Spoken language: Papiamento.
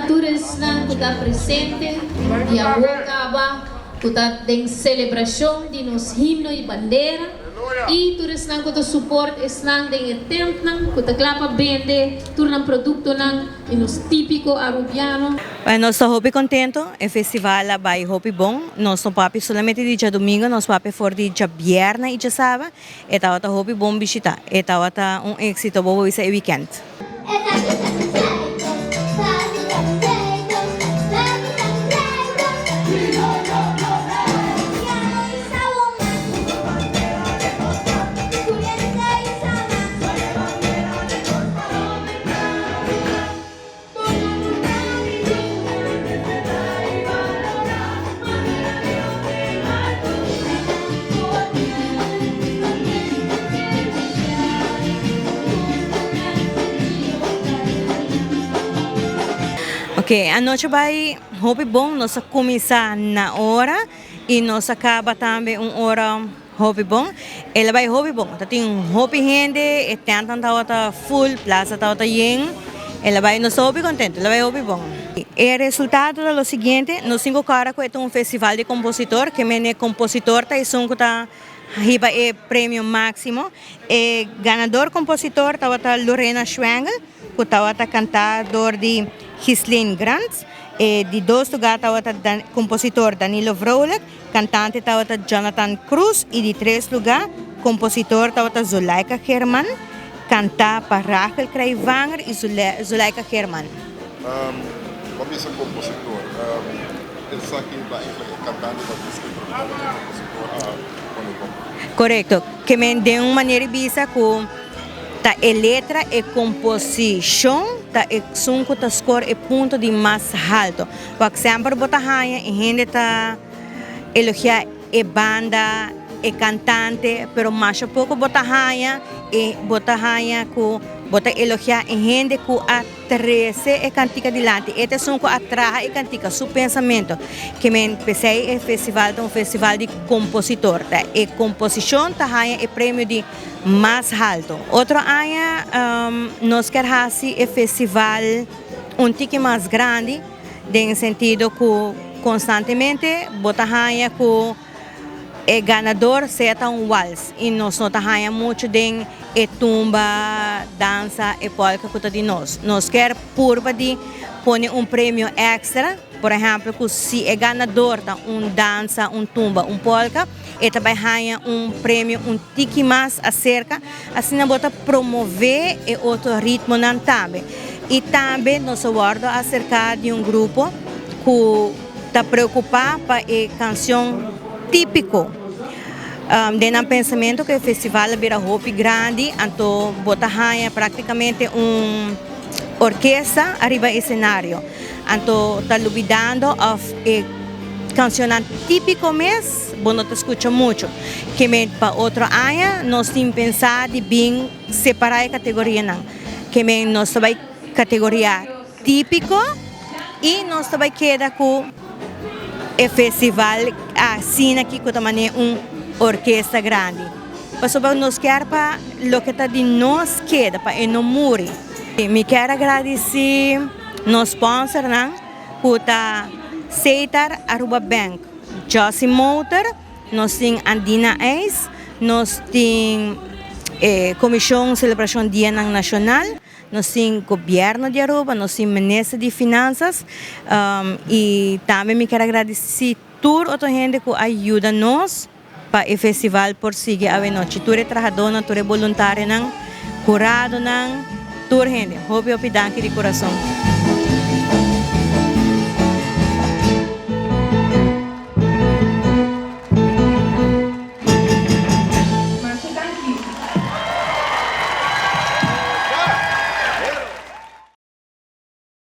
na tur esnan ku ta presente di awor kaba ku ta den selebrashon di nos himno i bandera i tur esnan ku ta suport esnan den e tentnan ku ta kla pa bende tur nan produktonan di nos típiko arubiano. Bueno, nos ta hopi contento, e festival a bay hopi bon, nos no papia solamente di djadomingo, nos papia for di djabièrnè i djasaba, e tabata hopi bon bishita, e tabata un éxito bo por bisa e weekend. Ok, anochi bai hopi bon, nos a cuminsa na ora y nos a caba tambe un ora hopi bon. El a bai hopi bon, ta tin hopi hende, e tentnan tabata full, plaza tabata yen, el a bai, nos ta hopi contento, el a bai hopi bon. E resultado ta lo siguiente, nos tin cu cora cu e ta un festival di compositor, ke mene compositor ta esun cu ta hiba e premio maximo. E ganador compositor tabata Lorena Schwengel, cu tabata canta door di Ghislaine Grant. E di dos lugar tabata compositor Danilo Vrolijk. Kantante tabata Jonathan Cruz y di tres luga kompositor tabata Zulaika Geerman, kantá pa Rachel Krijvanger y Zulaika Geerman. Pa bisa kompositor, esaki ta eigenlijk e kantante ta buska pero tabata e kompositor a pone bon. Korekto, ke men den un manera di bisa ku ta e letra, e komposishon ta esun ku ta skor e punto di mas halto. Wak semper bo ta haña e hende ta elogiá e banda, e kantante, pero masha poko bo ta haña e bo ta haña ku bo ta elogiá e hende ku a trese e kantika dilanti. E ta esun ku a traha e kantika, su pensamentu. Ke men p'esei e festival ta un festival di kompositor. Ta e komposishon ta haña e premio di mas haltu. Otro aña nos kier hasi e festival un tiki mas grandi den e sentido ku konstantemente bo ta haña ku e ganador sea ta un wals i nos no ta haña muchu den e tumba, dansa, e polka ku ta di nos. Nos kier purba di pone un premio extra, por ehempel ku si e ganador ta un dansa, un tumba, un polka, e ta bai haña un premio un tiki mas aserka, asina bo ta promove e otro ritmonan tambe. I tambe nos a wòrdu aserká di un grupo ku ta preokupá pa e kansion típiko. Den nan pensamentu ku e festival a bira hopi grandi, anto bo ta haña práktikamente un orkesta ariba e senario. Anto ta lubidando òf e kansionnan típiko mes bo no ta skucha muchu. Ke men pa otro aña nos tin pensá di bin separá e kategorianan. Ke men nos ta bai kategoria típiko i nos ta bai keda ku e festival asina aki ku ta manera un orkesta grandi. Pasobra nos kier pa loke ta di nos keda pa e no muri. Mi kier a gradisí nos sponsornan ku ta Setar Aruba Bank, Jossy Motor, nos tin Andina Ijs, nos tin e Komishon Selebrashon Dianan Nashonal, nos tin Gobierno di Aruba, nos tin Minister di Finansas i tambe mi kier a gradisí tur otro hende ku a yuda nos. Pa e festival por sigui awenochi tur e trahadónan, tur e boluntarionan, huradonan, tur hende. Hopi hopi danki di kurason.